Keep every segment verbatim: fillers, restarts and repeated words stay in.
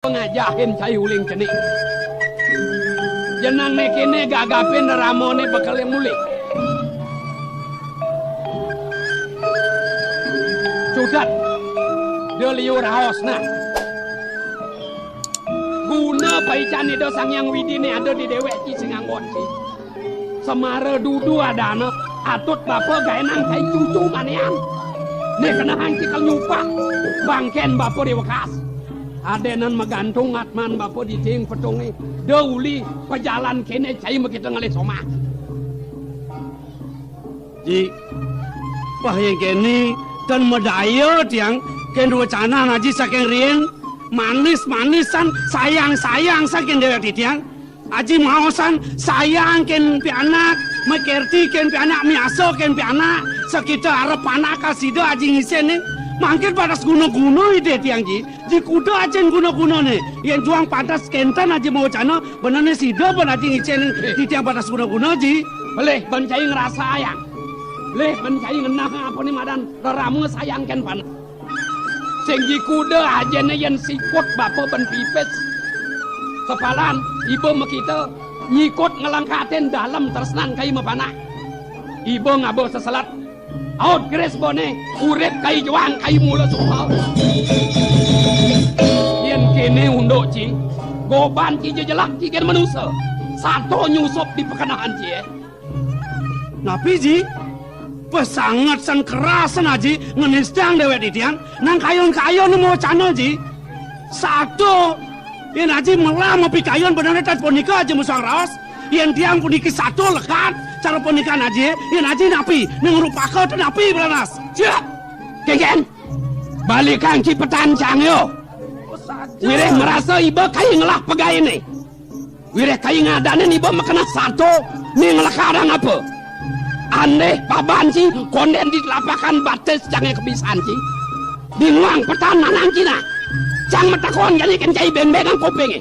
Ngajahin cai uling cenik. Jenengne kene gagapin reramané bekel yang mulih. Cutet. Da liu raos nah. Guna paican Ida Sang Hyang Widine ada di dewek ci sing anggon ci. Semara dudu adana, atut bapa gaenang kai cucu manean. Né kenehang ci kal nyupah bangkén bapa di wekas. Adenan magantung atman bapa di tiing petungé. Da uli pajalan kéné cai makita ngalih somah. Ji, wah, yén kéné tan madaya tiang kén wacana Aji saking riin, manis-manisan, sayang-sayang saking dewek titiang. Aji maosan sayang kén pianak, makerti kén pianak, miasa kén pianak, sakita arep panak ka sida Aji ngisenin. Mangkin badas guna-guna Ida tiang Ji. Ji kuda ajin guna-gunané. Yén juang pantes kénten Aji mawacana, benerné sida ban Aji ngicén titiang pantes guna-guna, Ji. Pelih ban cai ngrasayang. Pelih ban cai ngenah apa né madan rerama sayang kén panak. Sing ji kuda ajinné yén sikut bapa ban pipis. Kepalan, iba makita nyikut ngelengkatin dalem tresnan kai mapanak. Iba ngaba seselet. Aut keris boné, urip kai juang kai mula suka. Yén kéné unduk ci, goban ci jejelak ci kén manusa. Sato nyusup di pakenehan ci, eh. Napi, Ji? Pesanget san kerasan Aji ngenistang dewek titiang, nang kayon-kayon mawacana, Ji. Sato, yén Aji melah mapikayun benerné tan punika Aji musuang raos. Yén tiang puniki sato lekad, cara panikan Aji, yén Aji napi, nang rupaka to napi belanas. Cek! Kénkén, balikang ci petan cang yo. Wiréh marasa iba kai ngelah pegainé. Wiréh kai ngadanin iba makeneh sato, né nglekadang apa? Andéh paban ci kondén di telapakan batis cangé kebisan ci. Bingung petan nanang ci nah. Cang matakon jani kén cai béng-béngang kupingé.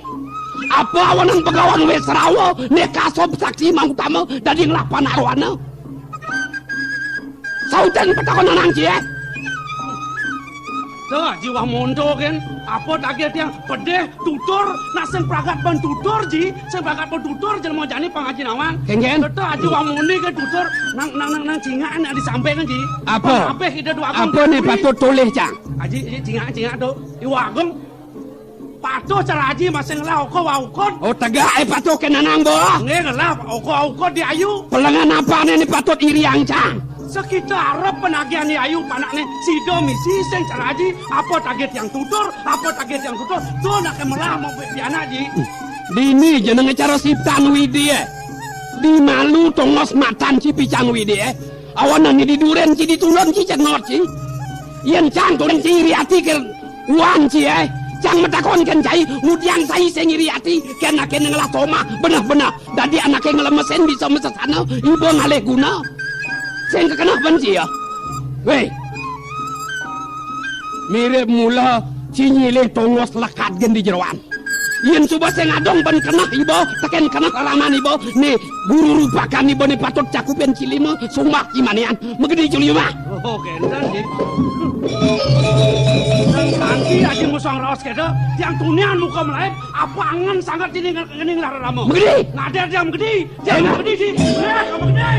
Apa awanan Begawan Wésrawa né kasub saksi mangutama dadi ngelah panak rohana? Sautan patakon nanang ci, eh. Tuh, jiwa monto kén, apa tagih tiang pedih tutur, nah sing pragat ban tutur, Ji, sing pragat ban tutur jelema jani pang Aji nawang. Kénkén? Tuh, Aji wamuni kén tutur, nang nang nang nang cingak anak di samping, Ji. Apa? Apa kita dua Apa né patut tulih, Cang? Aji, Aji cingak cingak tuh, Iwa Agung. Patuh cara Aji masih ngelah oko waukud. Oh, tegak, eh, patuh kén nanang boh. Nggih, ngelah oko waukud di ayu. Pelengan apané né patut iriang, Cang? Sakita arep penagihan di ayu panakné sida misi sing cara Aji, apa tagih tiang tutur, apa tagih tiang tutur, tuh nak melah mau pianak, Ji. Dini jenenge cara siptan Widhi, eh. Di malu tongos matan ci picang Widhi, eh. Awanan di duren ci di tulon ci cengot ci. Yén Cang turen ci iri ati kén Wan ci, eh, cang matakon kén cai, ngudiang cai sing iri ati, kén anaké ngelah somah, beneh-beneh. Dadi anaké ngelemesin bisa mesesana, iba ngalih guna. Sing kekeneh ban ci, ya. Wéh. Mirib mula ci nyilih tongos lekad gén di jeroan. Yén suba sing adong ban keneh iba, tekén keneh lalaman iba, né guru rupakan iba né patut cakupin ci lima, sumbah ci manéan, magedi ci lima. Oh, kénten, Ji. Nang kanti Aji musuang raos kéto, tiang tunian muka melaib, apa angen sanget ini ngening lara rama. Magedi. Nadér tiang magedi, tiang magedi, Ji. Eh, magedi.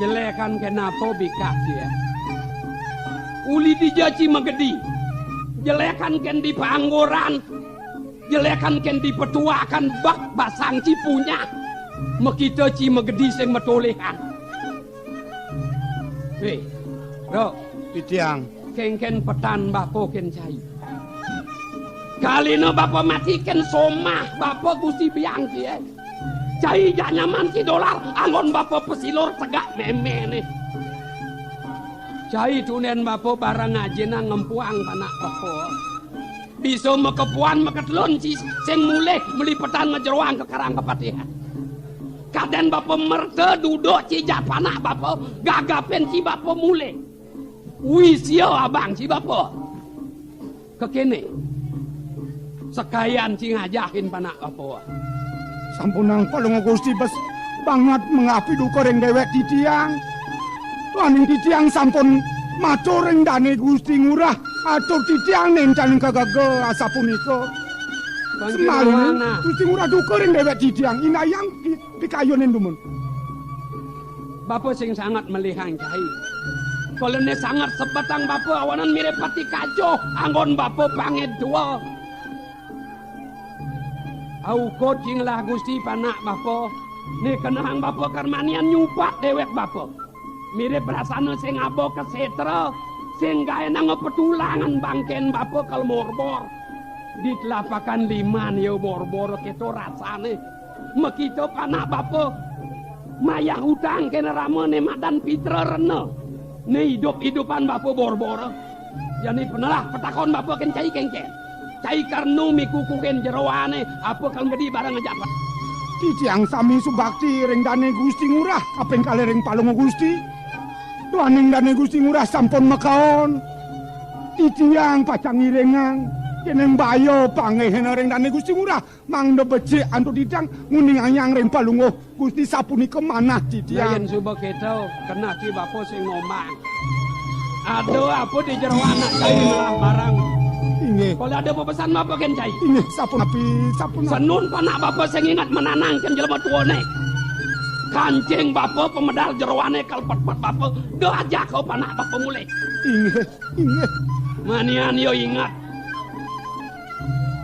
Jelekan kén apa bikak ci, eh? Uli dija ci magedi. Jelekan kén di panggoran. Jelekan kén di petuakan bak basang ci punyah. Makita ci magedi sing matulihan. Wéh, Ro. Titiang. Kénkén petan bapa kén cai. Kalina bapa mati kén somah bapa Gusti Biang ci, eh. Cai jak nyaman ci dolar anggon bapa pesilur tegak méméné. Cai tunden bapa bareng ajina ngempuang panak bapa. Bisa makepuan maketelun ci sing mulih melipetan ngejeroang ka Karang Kepatihan. Kadén bapa merta duduk ci jak panak bapa gagapin ci bapa mulih. Wisia abang ci bapa. Kekéné. Sekayan ci ngajahin panak bapa. Sampunang Palungguh Gusti bes banget mengapi duka ring dewek titiang. Duaning titiang sampun matur ring Dane Gusti Ngurah, atur titiang nenten kagege asapunika. Semaliné Gusti Ngurah duka ring dewek titiang, indayang pi-, pikayunin dumun. Bapa sing sanget melihang cai. Kalané sanget sebetang bapa awanan mirip pati kajuh anggon bapa pangétua. Aukud ci ngelah Gusti panak bapa, né kenehang bapa karmanian nyupak dewek bapa. Mirip rasana sing aba ka sétra, sing gaénanga petulangan bangkén bapa kal morbor. Di telapakan liman ya morbor kéto rasané. Makita panak bapa mayah utang kéné rama né madan pitra rena. Né idup-idupan bapa bor-bora. Jani penelah petakon bapa kén cai kéngkén. Cai karna mikukuhin jeroané apa kal medi bareng ajak. Titiang sami subakti ring Dane Gusti Ngurah, kaping kalih ring Palungguh Gusti. Duaning Dane Gusti Ngurah sampun makaon. Titiang pacang ngiringang, yéning baya panggihina ring Dane Gusti Ngurah. Mangda becik antuk titiang nguningayang ring Palungguh Gusti sapunika manah titiang. Nah, yén suba kéto, keneh ci bapa sing nombang. Ada apa di jeroan nak cai ngelah barang? Inggih. Kala ada pepesan bapa kén cai? Inggih, sapunapi, sapunapi. Senun panak bapa sing inget menanangkan jelema tuané. Kancing bapa pemedal jeroané kalpet-pet bapa, da ajaka panak bapa mulih. Inggih, inggih. Manian yo inget.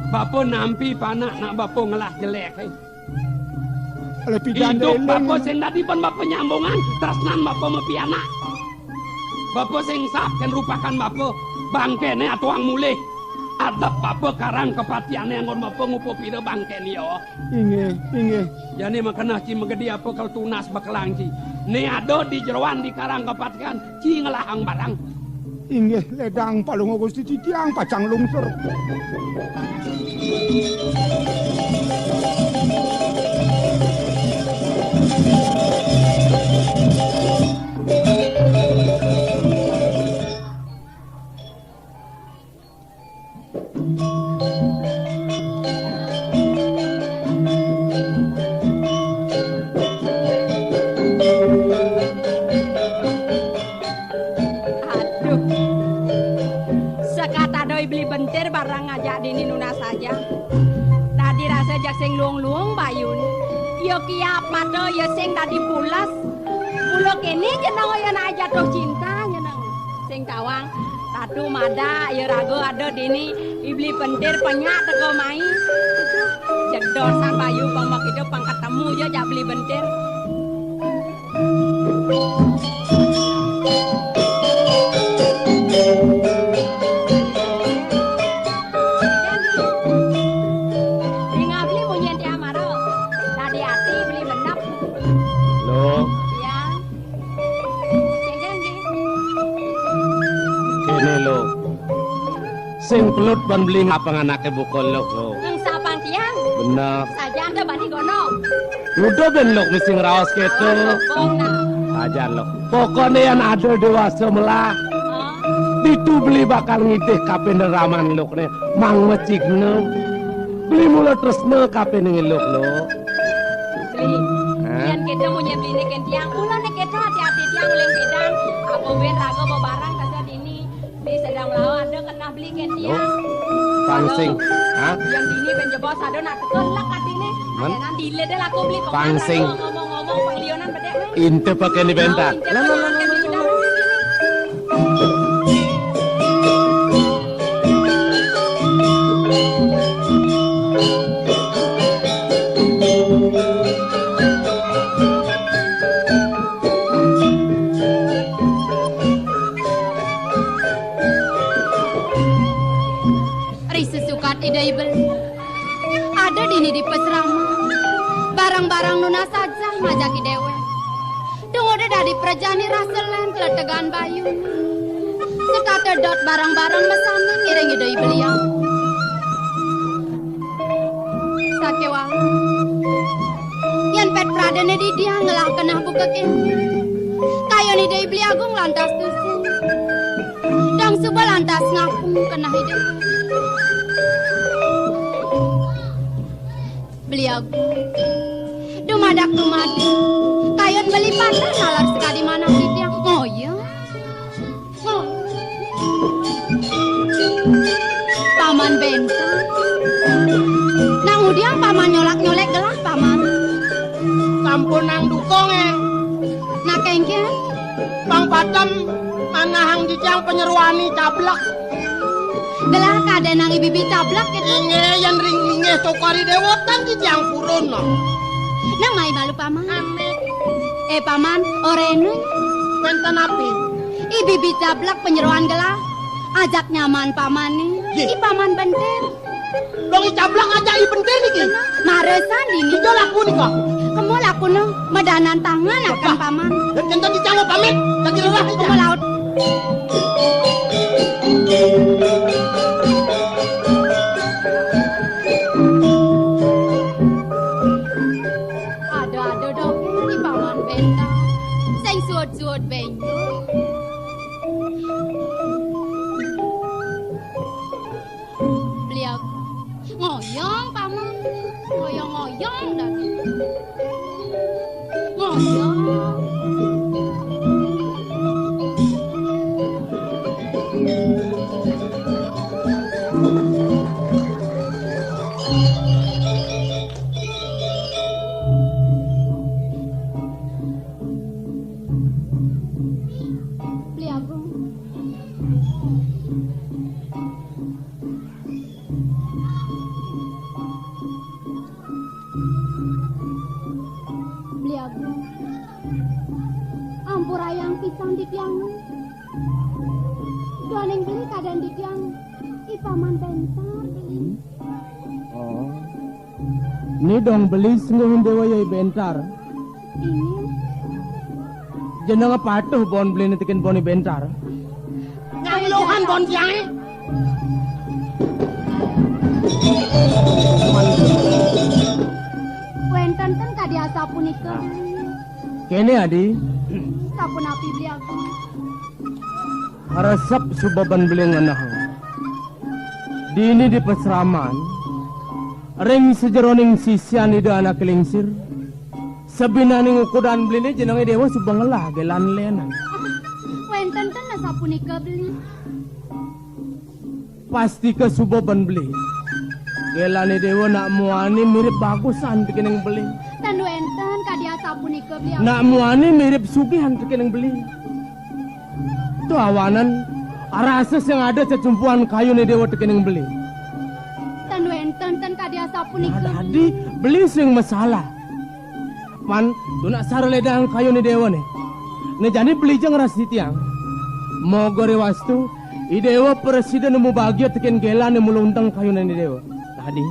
Bapa nampi panak nak bapa ngelah jelék, eh. Oleh pidan idup eling. Bapa sing dadi ban bapa nyambungan, tresnan bapa mapianak. Bapa sing sap kén rupakan bapa, bangkéné atuang mulih. Adep bapa karang kapatiané anggon bapa ngupa pira bangkéné ya. Inggih, inggih. Jani makeneh ci magedi apa kal tunas bekelang ci. Né ada di jeroan di karang kapatian, ci ngelahang barang. Inggih, ledang Palungguh Gusti titiang pacang lungsur. Aduh. Sekat ada I Beli Bentir bareng ngajak dini nunas saja. Dadi rasa jak sing luung-luung bayuné. Ya kiap mata ya sing dadi pules. Mula kéné jeneng ya nak jatuh cinta jeneng. Sing tawang, ratu madak ya raga ada dini I Beli Bentir penyak teka mai. Jedosan bayu pang makita pang ketemu ya jak Beli Bentir. Dingeh Beli munyin tiang mara. Dadi ati Beli mendep. Lo. Ya. Kéngkén, Beli. Kéné, Lo. Sing pelut ban Beli ngapang anaké buka Lo, Lo. Ngengsapang tiang. Bener. Sajan da bani gono. Udah ben Lo mesti ngraos kéto. Awas, bokong, nah. Sajan, Lo. Pokokné yén ada déwasa melah. Oh. Ditu Beli bakal ngidih kapinder raman Lo né. Mangwecigna. Beli mula tresna kapining Lo, Lo. Beli. Hah? Yén kéto munyin Beliné kén tiang, mula né kéto ati-ati tiang uling bidang. Apa buin raga bebarang kasa dini. Beli sedang melawa ada keneh Beli kén tiang. Lo. Pangsing. Hah? Yén dini ben jebos ada nak teka lek atiné. Men? Ayenan dile deh laku Beli. Pangsing. Ngomong-ngomong panglionan bedek, men. Inte pakai ni bentar. Lah, lah, lah, lah, lah. Ri sesukat Ida I Beli. Ada dini di pasrama. Barang-barang nunas saja majaki déwék. Dong udah dadi prajani rasa lén teletegan bayuné. Setata dot barang-barang masané ngiring Ida I Beli Agung. Sakéwala. Yén pét pradéné didian ngelah keneh buka kéné. Kayun Ida I Beli Agung lantas tusing. Dong suba lantas ngapung keneh Ida. Beli Agung. Dumadak-dumadak. Kayun beli pateh nalar sekadi manah titiang. Oh iya. Oh. Paman Bentar. Nang udiang paman nyolak-nyolek gelah, Paman? Sampun nang dukung, eh. Nah, kéngkén. Pang patem manahang titiang panyeroan I Cablek. Gelah kadén nang I Bibi Cablek kéto. Inggih, yén ring inggih tokari déwa tan titiang purun, no. Nang mai malu, Paman. Amit. Eh, Paman, orénang. Wénten napi? I Bibi Cablek panyeroan gelah. Ajak nyaman Paman né. Yé. I Paman Bentar. Dong I Cablek ajak I Bentar niki. Mara san dini. Kija laku nika. Kema lakuna madanan tangan akan Paman. Yén kénten titiang pamit, lagi rerah titiang. Kema laut. Ada-ada dogén I Paman Bentar. Sing suud-suud benjol. Beli Agung. Ngoyong, Paman. Ngoyong-ngoyong dah. Ngoyong. Beli Agung. Beli Agung. Ampurayang pisan titiang. Duaning beli kadén titiang I Paman Bentar, beli. Oh. Né dong beli sungguhin déwa ya I Bentar. Inggih. Jeneng patuh bon beli né tekén bon I Bentar. Ngangluhan bon tiangé. Wénten ten kadi asapunika. Nah. Kéné, Adi. Sapunapi, Beli Agung? Resep suba ben beli ngenah. Dini di pasraman, ring sajeroning sisian Ida Anak Lingsir, sabinaning ukudan beliné jenengé déwa suba ngelah gelan lénan. Wénten ten asapunika, beli. Pastika suba ben beli. Gelané déwa nak muani mirip bagusan tekéning beli. Tan wénten kadi asapunika, beli. Nak muani mirip sugihan tekéning beli. Tuh awanan, arasa sing ada cecumpuan kayuné déwa tekéning beli. Tan wénten ten kadi asapunika. Nah, dadi beli sing masalah. Pan, tuh nak sara ledang kayuné déwa né. Né jani beli ja ngrastitiang. Moga rewastu, I Déwa prasida nemu bagia tekén gelané mulunteng kayuné déwa. Dadi,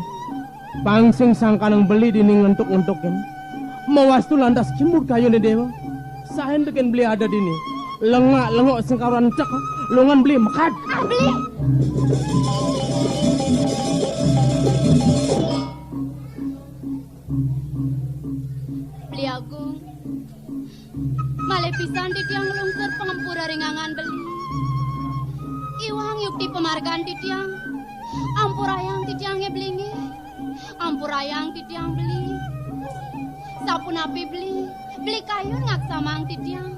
pang sing sangkanang beli dini ngentuk-ngentukin. Mawastu lantas kimud kayuné déwa. Saén tekén beli ada dini. Lengak-lengok sing karuan cek, lungan beli mekad. Ah, beli. Beli Agung, malih pisan titiang nglungsur pangampura ring angan beli. Iwang yukti pamargan titiang. Ampurayang titiangé beli nggih. Ampurayang titiang beli. Sapunapi beli, beli kayun ngaksamang titiang.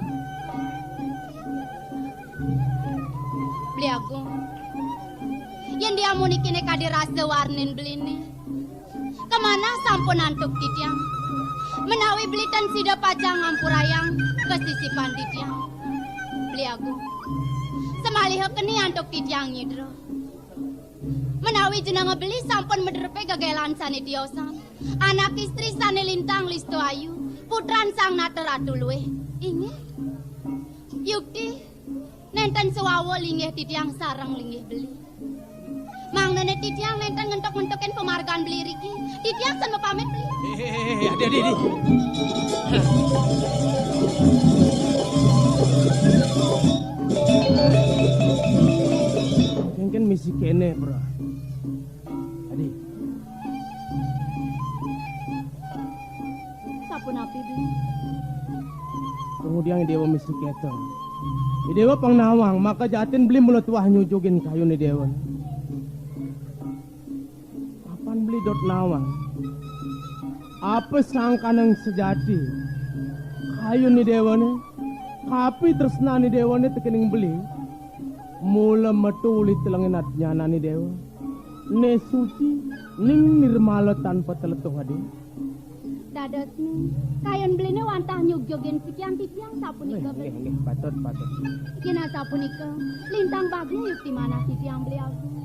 Beli Agung, yén diamunikiné kadi rasa warnin beliné, kamanah sampun antuk titiang. Menawi beli tan sida pacang ngampurayang kasisipan titiang. Beli Agung, samaliha keni antuk titiang nyidra. Menawi jenenga beli sampun madrepe gegelan sane tiosan, anak istri sane lintang lista ayu, putran sang nata ratu luwih. Inggih. Yukti, nenten sawawa linggih titiang sareng linggih beli. Mangdane titiang nenten ngentuk-ngentukin pamargan beli riki. Titiang sen mapamit beli. Eh, eh, eh, eh, adi, adi, adi. Kengken misi kene, Bro. Adi. Sapunapi, Beli? Kemudian Dewa misi keto. Dewa pang nawang, maka jatin beli mula tuah nyujugin kayune Dewa. Kapan beli Dot nawang. Apa sangkaning sejati? Kayun Idéwané, kapitresnan Idéwané tekening beli, mula metu uli telengin adnyanan Idéwa. Né suci, ning nirmala tanpa teletuh, Adi. Dadosné, kayun beliné wantah nyugjugin sikian titiang sapunika, Nggih, beli. Nggih, patut, patut. Yén asapunika, lintang bagia yukti manah titiang, Beli Agung.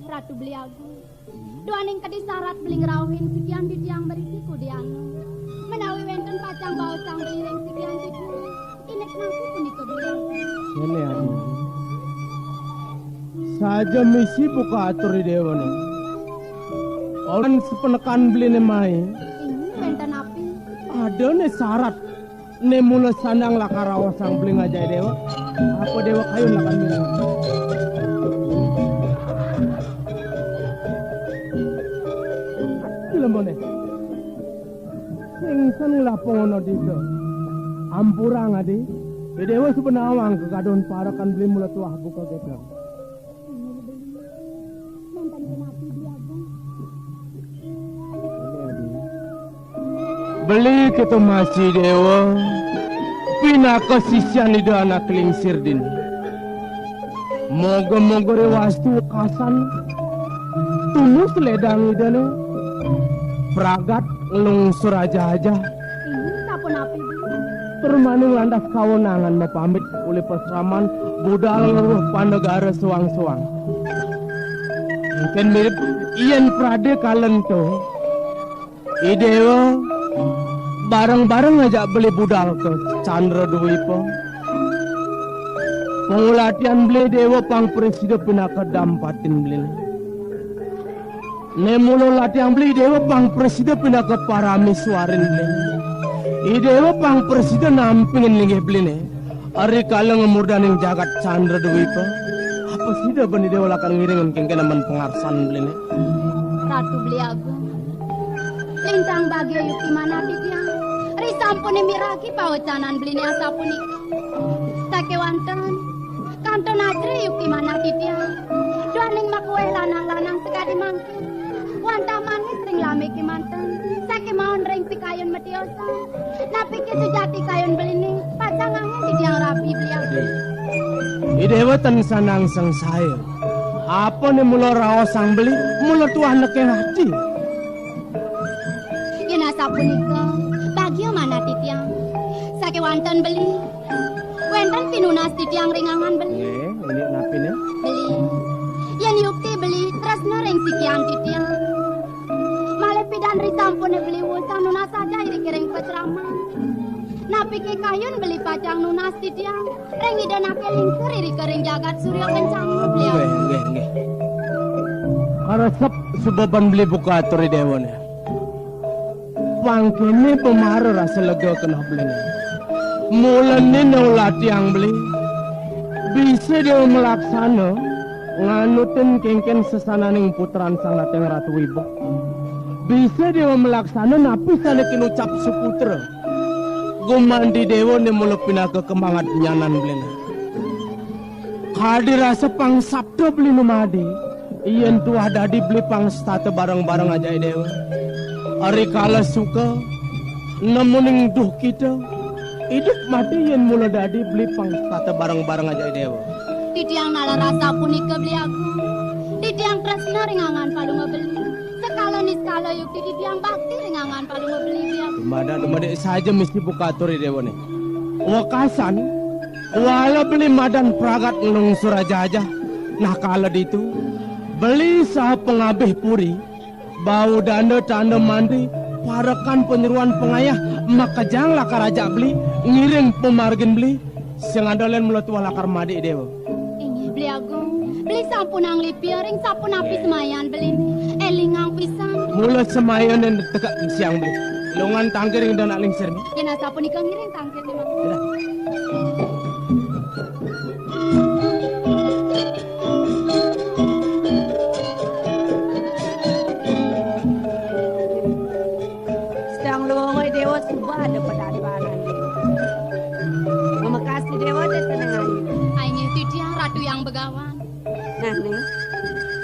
Ratu Beli Agung. Duaning kadi sarat beli ngrauhin sikian titiang mriki kudiana. Menawi wénten pacang baosang beli ring sikian titiang, indik nasi punika beli. Ngéné, Adi. Saja misi buka atur Idéwané. Olén sepenekan beliné mai. Inggih, wénten napi? Adané sarat. Né mula sandang lakar raosang beli ngajak Idéwa, apa Déwa kayun lakar mireng? Lemoné. Sing sen ngelah pangono dija. Ampurang, Adi. Idéwa suba nawang kekaduhang parekan beli mula tuah buka gedang. Beli kita masih Déwa, pinaka sisian Ida Anak Lingsir dini. Moga-moga rewastu wekasan, tumus ledang Idané, pragat nglungsur ajah-ajah. Inggih, sapunapi, Bu? Tur maning lantas kawenangan mapamit uli pasraman budal ngruh panegara suang-suang. Mungkin mirip yén pradé kala ento, Idéwa bareng-bareng ngajak beli budal ka Candra Dwipa. Pangulatian beli Déwa pang prasida pinaka dampatin beliné. Né mula latiang beli Idéwa pang prasida pinaka parameswarin beliné. Idéwa pang prasida nampingin linggih beliné. Ari kala ngemurdaning jagat Candra Dwipa. Apa sida bani Déwa lakar ngiringin kéngkén amen pangarsan beliné? Ratu Beli Agung. Lintang bagia yukti manah titiang. Risampuné miragi pawecanan beliné asapunika. Sakéwanten, kantun ajri yukti manah titiang. Duaning makuéh lanang-lanang sakadi mangkin. Wantah manis ring lamé kémanten, sakémaon ring pikayun matiosan. Napiké sujati kayun beliné, pacang angin titiang rabi beli. Idéwa tan sandang sangsaya. Apa né mula raosang beli, mula tuah nekéng ati? Yén asapunika, bagia manah titiang. Sakéwanten beli, wénten pinunas titiang ring anggan beli. Nggih, indik napiné? Beli. Yén yukti beli tresna ring sikian titiang. Malih pidan risampuné beli wusah nunas saja iriki ring pasraman. Napiké kayun beli pacang nunas titiang ring Ida Anaké Lingsir irika ring jagat Surya Kencana, beli. Nggih, nggih, nggih. Karesep suba ban beli buka atur Idéwané. Pang kéné pamara rasa lega keneh beliné. Mulané nulatiang beli. Bisa Déwa malaksana nganutin kéngkén sesananing putran Sang Nateng Ratu Wibuh. Bisa Déwa malaksana napi sané kinucap suputra. Gumanti Déwa né mula pinaka kamangadnyanan beliné. Kadi rasa pang sabda beli numadi, yén tuah dadi beli pang setata bareng-bareng ajak Idéwa. Ari kala suka, nemuning duhkita, idup mati yén mula dadi beli pang setata bareng-bareng ajak Idéwa. Titiang nalar rasa punika beli agung. Titiang tresna ring anggan palunga beli. Sekala niskala yukti titiang bakti ring anggan palunga beli beli agung. Dumadi-dumadi saja mesti buka atur Idéwané. Wekasan, wala beli madan pragat nglungsur ajah-ajah. Nah, kala ditu, beli saha pangabih puri, bau danda tanda mandi, parekan panyeruan pangayah, makejang lakar ajak beli, ngiring pamargin beli, sing ada lén mula tuah lakar madi Déwa. Inggih, beli agung. Beli sampun anglipia ring sapunapi semayan beli. Élingang pisan. Mula semayan dan tegak siang beli. Lungan tangkir ring Ida Anak Lingsir. Yén asapunika ngiring tangkir. Sedang lunga Déwa suba ada padadbaran. Makasih Déwa deh seneng ayu. Ainggih titiang Ratu Hyang Begawan. Nah, nih.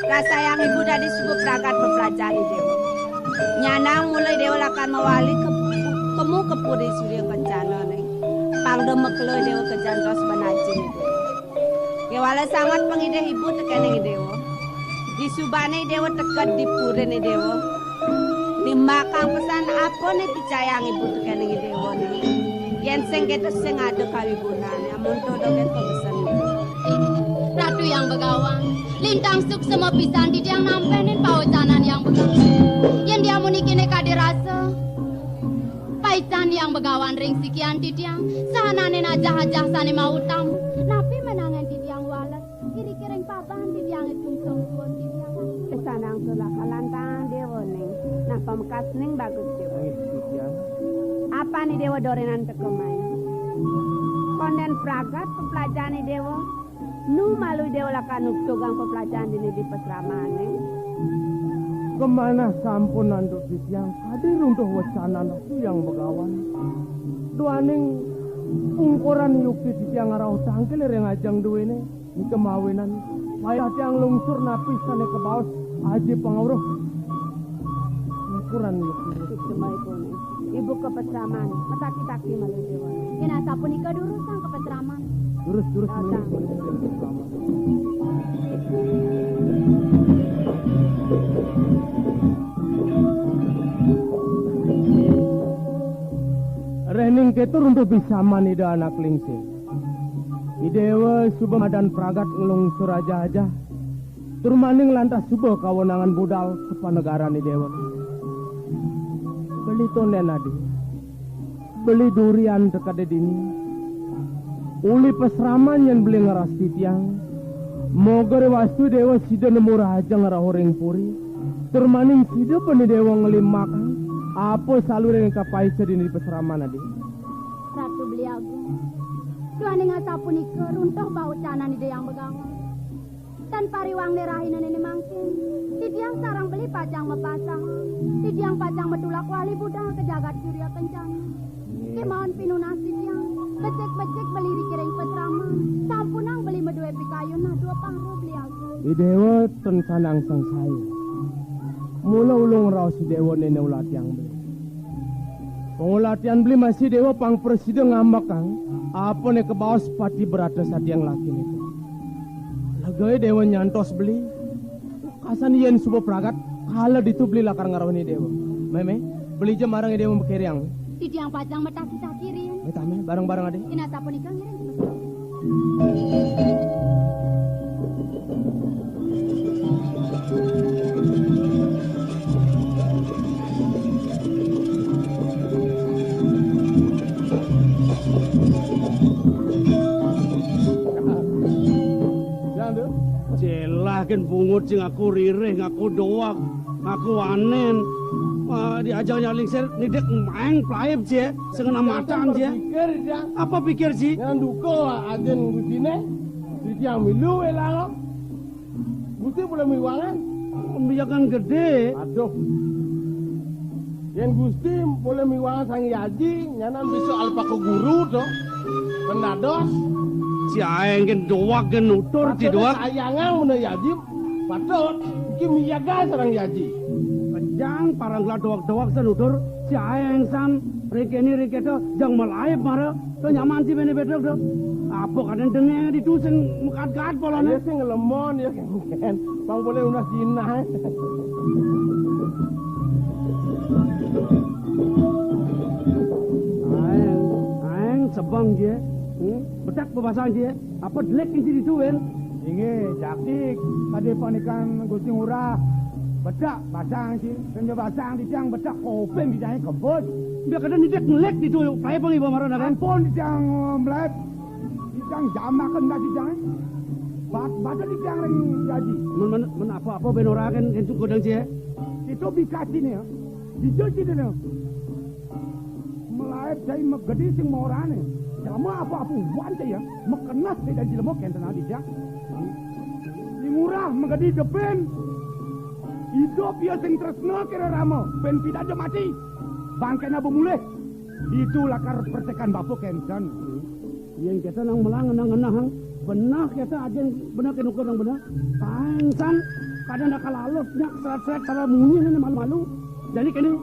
Rasayang ibu dadi suba pragat mapelajari Déwa. Nyanang mula Déwa lakar mawali ke, kemu ke puri Surya Kencana né. Pang da makelo Déwa kajantos ban ajin. Kéwala sanget pangidih ibu tekéning Déwa. Disubané Déwa teked di puriné Déwa. Nimbakang pesan apa né picayang ibu tekéning Déwa né. Yén sing kéto sing ada kawigunané, amun to dogén pamesen. Ratu Hyang Begawan, lintang suksema pisan titiang nampénin pawacanan Hyang Begawan. Yén diamun ikiné kadi rasa, paican Hyang Begawan ring sikian titiang, sahanané najah-ajah sané mautam. Napi menangin titiang wales, iri kiring paban titiang sungsung suun titiang. Sanang sulaka lantang Déwa ning. Nah, pamekas ning bagus Déwa. Nggih, titiang. Apané Déwa dorenan teka mai? Kondén pragat peplajané Déwa. Nu malu Déwa lakar nuktugang peplajahan dini di pasramané. Kemanah sampun antuk titiang kadi runtuh wecanan Ratu Hyang Begawan. Duaning ungkuran yukti titiang ngrauh tangkil ring ajeng duéné, nika mawinan wayah tiang lungsur napi sané kabaos aji pangawruh. Ungkuran yukti. Suksma ibu né. Ibu ka pasraman, mataki-taki malu Déwa. Yén asapunika durusang ka pasraman. Durus, durus, durusang. Rehning kéto runtuh bisaman Ida Anak Lingsir. I Déwa suba madan pragat nglungsur ajah-ajah. Tur maning lantas suba kawenangan budal ka panegaran I Déwa. Beli tondén adi. Beli durian teked dini. Uli pasraman yén beli ngrastiti tiang. Moga ri wastu Déwa sida nemu rahaja ngrauh ring puri. Tur maning sida bani Déwa nglimbakang apa saluiring kapaica dini di pasraman adi. Ratu Beli Agung. Duaning asapunika runtuh pawacanan Ida Hyang Begawan. Tan pariwangné rahinané mangkin, titiang sareng beli pacang mapasang, titiang pacang matulak wali budal ka jagat Surya Kencana. Kémaon pinunas titiang, becik-becik beli ri kiring pasraman, sampunang beli madué pikayun nah dua pangruh beli agung. I Déwa ten sanang sangsaya. Mula ulung raos I Déwa néné ulatiang beli. Pangulatian beli masih Déwa pang prasida ngambekang, apané kabaos pati brata satiang lakiné. Legaé Déwa nyantos beli. Kasan yén suba pragat, kala ditu beli lakar ngrauhin I Déwa. Mémé, beli ja marang I Déwa makériang. Titiang pacang mataki-taki riin. Méh tah méh, bareng-bareng adi. Yén asapunika ngiring. Yang tu? Jelah kén bungut sing ngaku ririh, ngaku doak, ngaku wanén. Wah, diajak Hyang Lingsir, nidik maeng plaib, Jé. Sing kena matan, Jé. Pikir, Jang. Apa pikir, Ji? Yang duka, ajin gusiné. Titiang milu, élang. Gusti boleh miwangan. Pembiakan gedé. Aduh. Yén Gusti boleh miwangan Sang Yaji, nyanan bisa alpaka guru to. Pendados. Si aeng kén doak kén nutur, si doak. Sayangan mena Yaji, patut. Iki miyaga sareng Yaji. Kejang parang gelah doak-doak san nutur, si aeng san, ring kéné ring kéto, jang malaib mara. To nyaman sih méné bedog to. Apa kadén dengéng ditu sing mekat-kat poloné. Ya sing ngelemon ya kén. Bang boleh unas jinah. Aeng, aeng sebeng dia. Hmm? Bedak bebasang dia. Apa delik isi ditu, Win? Inggih, jakti, tadi panikan Gusti Ngurah. Bedak basang sih, senja basang di tiang bedak kopeng di jahe kebut. Dia kadén nidik ngelik ditu, plaib pang iba mara, Raden. Ampun, di tiang, eh, melaib. Di tiang jamaken dah di tiang. Bat, baca di tiang ring gaji. Men, men, men apa-apa ben ora kan, kan cukup dang cie. Itu bikasi nih ya. Jujur sih dia. Melaib cai megedi sing maorane. Jama apa-apa wan cai ya. Mekenas cai dan jelema kenten adi ya. Di Ngurah megedi depin. Idup ya sing tresna kira rama. Ben pidaja mati. Bangkena bemulih. Ditu lakar pertekan bapa kenten. Yén kita nang melang nang ngenah, benah kita aja benah kén ukur nang benah. Pangsan, kadén dah kalalus nyak seret-seret cara munyi né malu-malu. Jani kene,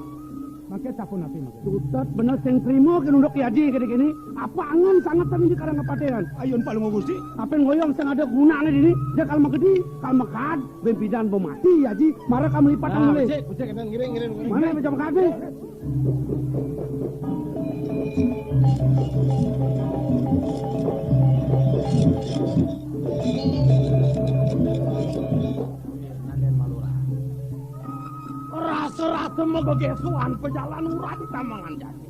mangke sapunapi mangke? Sutet bener sing trima kene unduk Ki Aji kene kene. Apa angen sanget sami di Karang Kepatehan? Ayun palung Gusti. Ape ngoyong sing ada gunane dini, dia kal magedi, kal mekad, ben pidan be mati Aji, mara kal melipat mulih. Becik, becik, ngiring, ngiring, ngiring. Mana becik mekad, Bing? Rasa-rasa magegesuhan pejalan Ngurah di Tamangan Jati.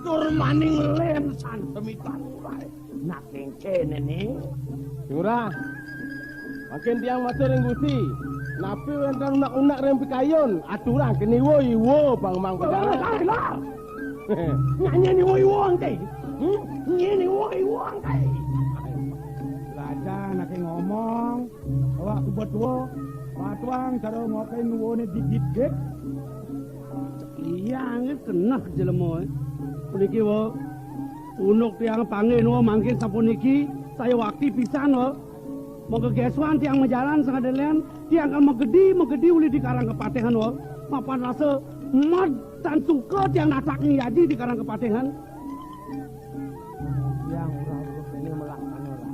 Tur maning len san semitan Ngurah. Nak kengkene ni. Ngurah. Makin tiang matur ring Gusti. Napi wenten unak-unak ring pikayun? Aturang kene iwo-iwo pang mang pejalan. Nyanyi ni iwo-iwo angkai. Hmm? Nyanyi ni iwo-iwo angkai. Raja nake ngomong. Awak suba tua, patuang cara ngokain nuwune digit-git. Iya, nggih keneh jelema. Puniki wa, unduk tiang panggih nuwa mangkin sapuniki, saya wakti pisan wa. Manggegesuan tiang majalan sangadelen, tiang kan magedi, magedi uli di Karang Kepatehan wa. Mapan rasa med tan suka tiang natak ngiaji di Karang Kepatehan. Yang ora urus ini melaksana lah.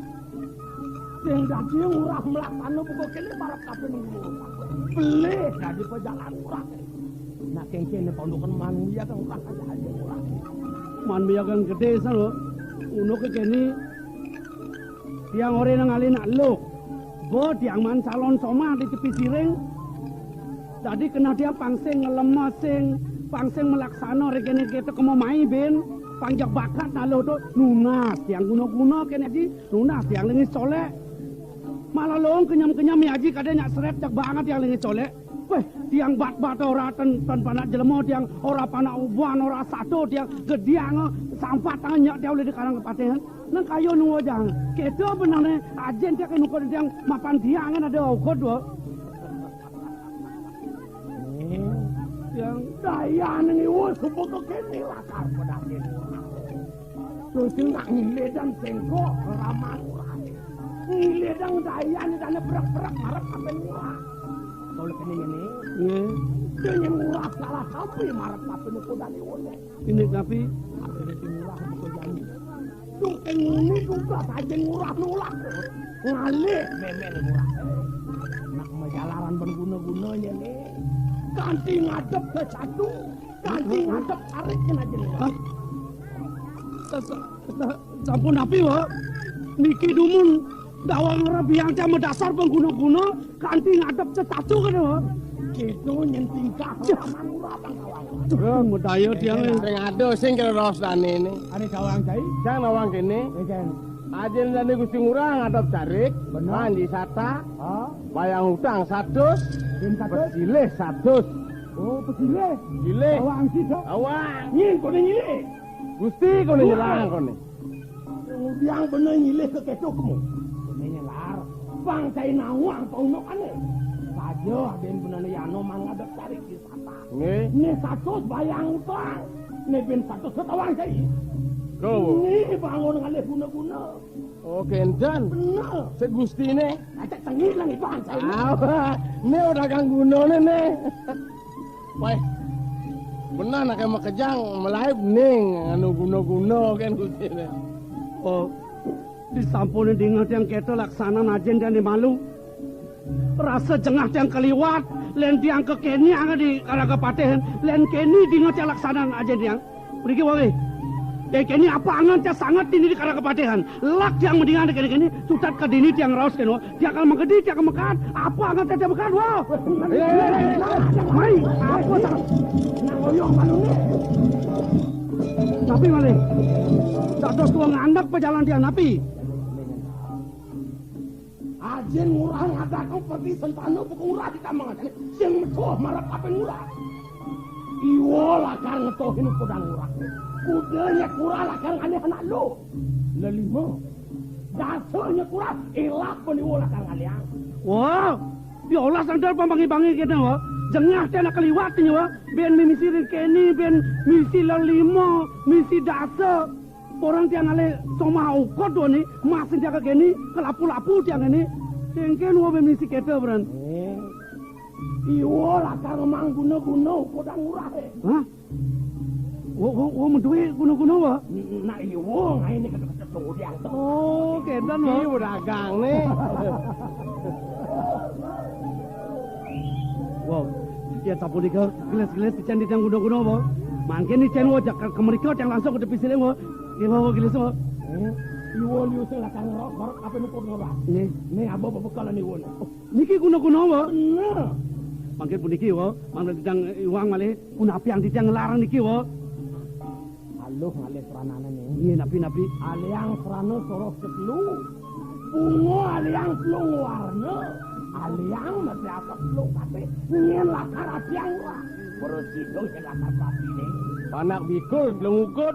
Sing dadi ora mlaksana buka kene marep kabeh nunggu. Pelih dadi pejalan ora. Nak kengkene pondokan manuya kan ora kaya aja ora. Manuya kan gede san lho. Ngono ke kene. Tiang ora nang alih nak lho. Bo tiang man calon somah di tepi siring. Dadi kena tiang pangsing ngelemesing, pangsing melaksana rek kene kita kemo mai ben. Panjak bakat nak lho tu nunas tiang guna-guna kene ji. Nunas tiang lengis colek. Malah long kenyam-kenyam ya aji kadang nyak seret jak banget tiang lengis colek. Weh, tiang bat-bat ora ten, ten panak jelema tiang, ora panak ubuan, ora sato tiang, gediang, sampat tangan nyak tiang oleh di Karang Kepatehan. Nang kayo nunggu jang. Kedo benane ajen tiang nuko tiang mapan tiang kan ada okot wa. Tiang dayane niwa suba kene lakar pedakin. Terus nak ngile dan sengko raman ora. Ngile dan dayane dane berak-berak marep apen ora. Kalau kene ngene. Nggih. Dene ora salah sampe marep apen uko dane wone. Ini tapi ape sing ora uko dane. Tung kene tugas aja ngurah nolak. Ngalih memen ngurah. Nak majalaran ben guna-guna ngene. Kanti ngadep ke satu. Kanti ngadep tarik kena jeneng. Hah? Sa- sa- sa- Sampun napi, wa? Niki dumun dawang rebiang ca madasar pangguna-guna kanti ngadep cetacu kene, wa. Kedo nyen tingkah laman ora bang kawang. Duh, medaya tiang. Sing ado sing kira raos dane ne. Ane kawang cai? Jang nawang kene. Ejen. Ajen dane Gusti Ngurah ngadep carik. Bener. Panji sata. Ha? Bayang utang satus. Bin satus. Pesilih satus. Oh, pesilih. Silih. Awak angsi, Dok. Awak. Nyin, kone nyilih. Gusti, kone nyerang, kone. Udiang bener nyilih ke keto kemu. Kone nyelar. Bang cai nawang paunokane. Saja aden benane yano mangadep cari kisata. Nggih. Ni satus bayang utang. Ni bin satus ketawang cai. Kau. Ni bangun ngalih guna-guna. Oh, kenten. Bener. Sik gustine. Acak tengil nang iban saya. Ah, ne ora kang gunane ne. Wah. Bener nek makejang melaib ning anu guna-guna kan gustine. Oh. Disampune dingeh tiang keto laksanan ajen dan malu. Rasa jengah tiang keliwat, len tiang kekeni angge di Karang Kepatehan, len keni dingeh tiang laksanan ajen tiang. Mriki wae. Dek kene apa angan tiang sanget dini di Karang Kepatehan. Lak tiang mendingan dek kene-kene, sutat ke dini tiang raos kene. Tiang kal mengedi, tiang kal mekat. Apa angan tiang mekat, wah. Mai, apa sanget? Nang oyong manune. Tapi malih. Dados tuang andek pejalan tiang napi. Ajin ngurah ngadakang perti sentana buka ngurah di kamang ajane sing metuh marep ape ngurah. Iwa lakar ngetohin kuda ngurah. Kuda nyek ngurah lakar ngalih anak lu. Lelima. Dasa nyek ngurah ilah pun iwa lakar ngaliang. Wah, ya Allah sandal pambangi-bangi kene wa. Jengah te anak keliwat ni wa. Ben mimisi ring kene, ben misi lelima, misi dasa. Orang tiang ale somah ukod dua ni, mas tiang kageni, kelapu-lapu tiang ini. Tengke nuwa mimisi kete, bran. Iwa lakar ngemang guna-guna ukodang ngurahe. Hah? Wo, wo, wo, madué guna-guna, wa? Nah, iwa ngaé né kagak ketudian to. Oh, kénten, wa. Iwa dagang né. Wow, ya sapunika gelis-gelis icén titiang guna-guna, wa. Mangkin icén, wa, jak ka mrika tiang langsung ka tepi siling, wa. Nggih, wa, wa, gelis, wa. Eh, iwa liu sing lakar ngerok-ngerok apa nukur ngerok? Nggih. Né aba bebekalan iwa né. Niki guna-guna, wa? Bener. Mangkin puniki, wa, mangda titiang iwang malih, punapi ang titiang ngelarang niki, wa? Aluh ngalih sranané né. Nggih, napi-napi? Aliang srana soroh ketelu. Bunga aliang telung warna. Aliang mesti asep telung kabéh. Nyén lakar atiang, wa. Prasida nyén lakar pratiné. Panak bikul telung ukud.